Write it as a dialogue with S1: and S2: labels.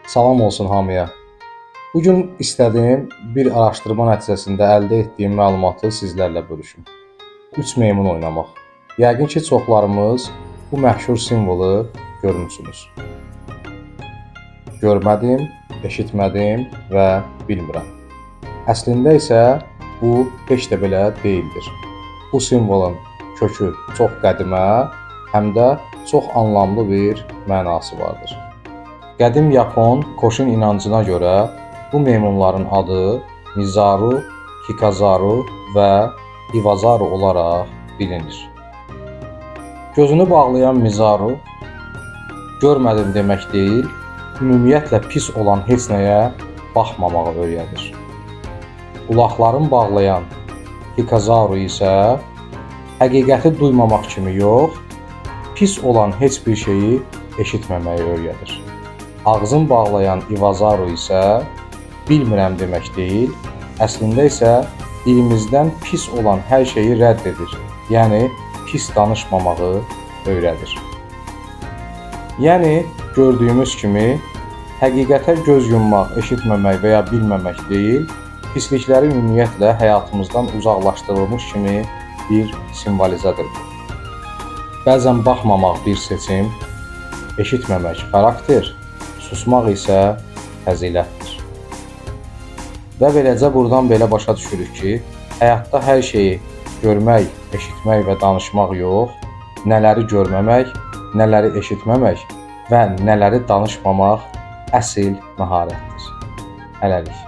S1: Salam olsun hamıya. Bu gün istədim bir araşdırma nəticəsində əldə etdiyim məlumatı sizlərlə bölüşüm. 3 meymun oynamaq. Yəqin ki, çoxlarımız bu məşhur simvolu görmüsünüz. Görmədim, eşitmədim və bilmirəm. Əslində isə bu heç də belə deyildir. Bu simvolun kökü çox qədimə, həm də çox anlamlı bir mənası vardır. Qədim Yapon Koşin inancına görə bu meymunların adı Mizaru, Kikazaru və Iwazaru olaraq bilinir. Gözünü bağlayan Mizaru görmədim demək deyil, ümumiyyətlə pis olan heç nəyə baxmamağı öyrədir. Qulaqların bağlayan Kikazaru isə həqiqəti duymamaq kimi yox, pis olan heç bir şeyi eşitməməyi öyrədir. Ağzın bağlayan Iwazaru isə bilmirəm demək deyil, əslində isə dilimizdən pis olan hər şeyi rədd edir. Yəni pis danışmamağı öyrədir. Yəni gördüyümüz kimi həqiqətə göz yummaq, eşitməmək və ya bilməmək deyil, pislikləri ümumiyyətlə həyatımızdan uzaqlaşdırılmış kimi bir simvolizədir bu. Bəzən baxmamaq bir seçim, eşitməmək xarakter, susmaq isə fəzilətdir. Və beləcə burdan belə başa düşürük ki, həyatda hər şeyi görmək, eşitmək və danışmaq yox, nələri görməmək, nələri eşitməmək və nələri danışmamaq əsl məharətdir. Hələlik.